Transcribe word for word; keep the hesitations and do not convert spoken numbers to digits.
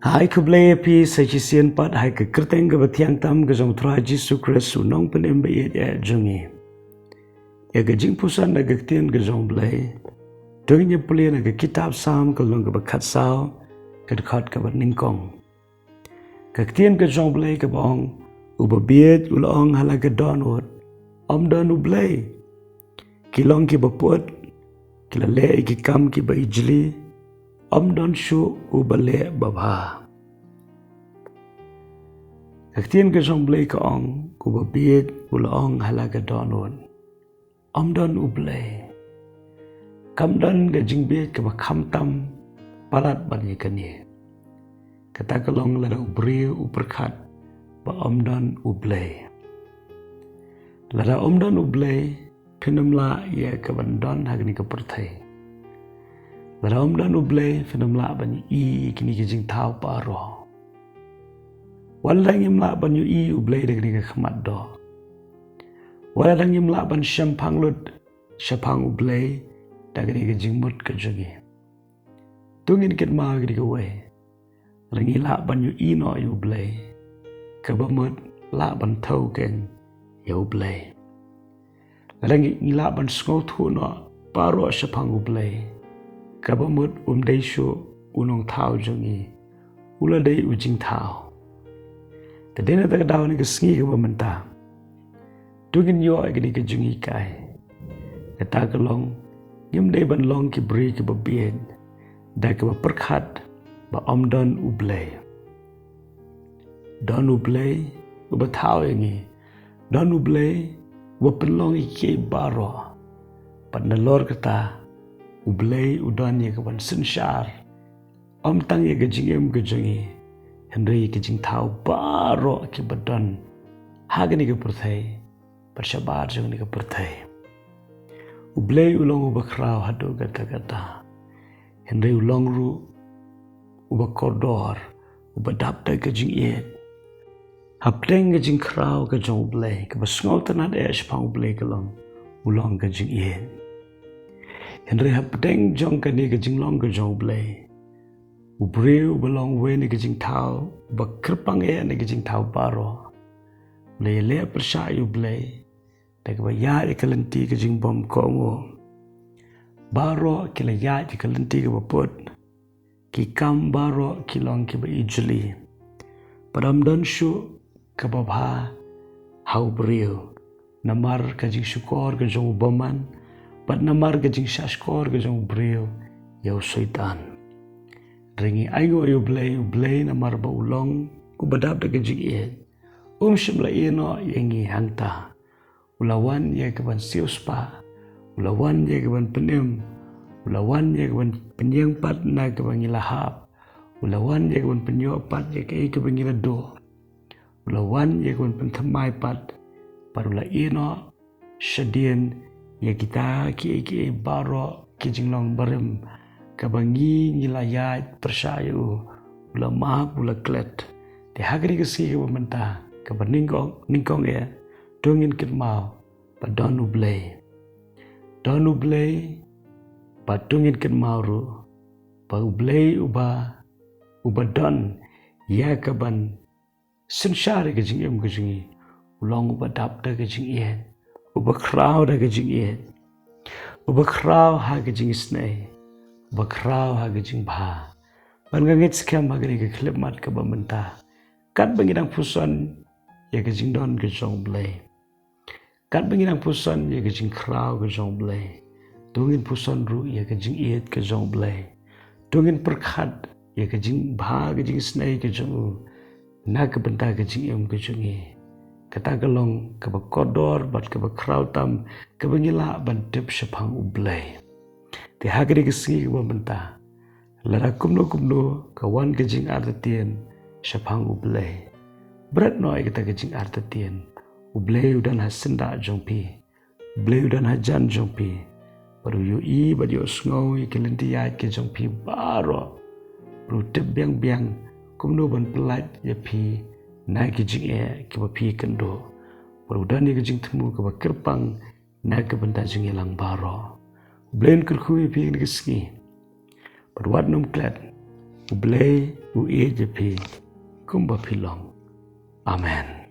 Hai khublei ïa phi sa shisien pat ha ka kyrteng kaba thiang tam ka jong u Trai Jisu Khrist u nongpynim ba ïeit eh jong ngi. Ïa ka jingpuson da ka ktien ka jong u Blei. To ngin ïa pule na ka kitab Salm ka lynnong kaba khatsaw, ka dkhot kaba nyngkong. Ka ktien ka jong u Blei kaba ong, uba bieit u la ong ha la ka dohnud, ym don U Blei. Ki long kiba put, ki la leh ïa ki kam kiba ijli, ym don shuh uba leh babha. Ka ktien ka jong u Blei ka ong, uba bieit u la ong ha la ka dohnud, ym don U Blei. Kam don ka jingbieit kaba kham tam palat ban ïa kane. Kata ka long lada u briew u pyrkhat ba ym don U Blei. Lada ym don U Blei, phin ym lah ïa ka ban don ha kane ka pyrthei. Lada ym don U Blei, phin ym lah ban ïohi ïa kine ki jingthaw baroh. Wat la ngim lah ban ïohi U Blei da kane ka khmat doh. Wat la ngim lah ban shemphang lut shaphang U Blei da kane ka jingmut ka jong ngi. To ngin kynmaw ïa kane kawei. Lada ngi lah ban ïohi noh ïa U Blei, kaba mut lah ban thew keiñ ïa U Blei. Lada ngi, ngi lah ban sngewthuh noh baroh shaphang U Blei, kaba mut um dei shuh u nongthaw jong ngi, u la dei u jingthaw. Te dei na kata ka daw ha kane ka sngi kaba mynta, to ngin ïoh ïa kane ka jinghikai. Kata ka long, ngim dei ban long ki briew kiba bieit da kaba pyrkhat ba ym don U Blei. Don U Blei uba thaw ïa ngi. Don U Blei uba pynlong ïa kiei baroh. Bad nalor kata, U Blei u don ïa ka ban synshar, ym tang ïa ka jingim ka jong ngi, hynrei ïa ka jingthaw baroh kiba don ha kane ka pyrthei bad shabar jong kane ka pyrthei. U Blei u long uba khraw haduh katta katta, hynrei u long ruh uba kordor, uba dap da ka jingïeit. Hapdeng ka jingkhraw ka jong U Blei, kaba sngewtynnad eh shaphang U Blei ka long, u long ka jingïeit. Hynrei hapdeng jong kane ka jinglong ka jong U Blei, u briew uba long uwei na ka jingthaw, uba kyrpang eh na ka jingthaw baroh, u la ïaleh pyrshah ïa U Blei da kaba ïaid ïa ka lynti ka jingbymkohnguh. Baroh ki la ïaid ïa ka lynti kaba put. Ki kam baroh ki long kiba ijli. Bad ym don shuh kaba bha ha u briew. Namar ka jingshukor ka jong u bymman, bad namar ka jingshahshkor ka jong u briew ïa u Soitan. Hynrei ngi ainguh ïa U Blei, U Blei namar ba u long uba dap da ka jingïeit, um shym la ïehnoh ïa ngi hangta. U la wan ïa ka ban siewspah, u la wan ïa ka ban pynim, u la wan ïa ka ban pynïeng pat na kaba ngi la hap, u la wan ïa ka ban pynïoh pat ïa kaei kaba ngi la duh, u la wan ïa ka ban pynthymmai pat, bad u la ïehnoh shadien ïa kita kiei kiei baroh ki jinglong barim kaba ngi, ngi la ïaid pyrshah ïa u, u la map, u la klet. Te ha kane ka sngi kaba mynta, kaba nyngkong, nyngkong eh, to ngin kynmaw ba don U Blei. Don U Blei, bad to ngin kynmaw ruh ba U Blei uba, uba don ïa ka ban synshar ïa ka jingim ka jong ngi, u long uba dap da ka jingïeit, uba khraw da ka jingïeit, uba khraw ha ka jingisynei, uba khraw ha ka jingbha. Bad nga ngeit skhem ha kane ka khyllipmat kaba mynta, katba ngi dang puson ïa ka jingdon ka jong U Blei, katba ngi dang puson ïa ka jingkhraw ka jong U Blei, to ngin puson ruh ïa ka jingïeit ka jong U Blei. To ngin pyrkhat ïa ka jingbha ka jingisynei ka jong u na ka bynta ka jingim ka jong ngi. Kata ka long kaba kordor bad kaba khraw tam kaba ngi lah ban tip shaphang U Blei. Te ha kane ka sngi kaba mynta, lada kumno kumno ka wan ka jingartatien shaphang U Blei, bret noh ïa kata ka jingartatien. U Blei u don ha syndah jong phi. U Blei u don hajan jong phi. Bad u ïohi bad ïohsngew ïa ki lynti ïaid ki jong phi baroh. Bad u tip biang biang kumno ban pyllait ïa phi na ki jingeh kiba phi kynduh. Bad u don ïa ki jingthmu kaba kyrpang na ka bynta jong ngi lang baroh. U Blei un kyrkhu ïa phi ha kane ka sngi. Bad wat nym klet. U Blei u ïeit ïa phi kumba phi long. Amen.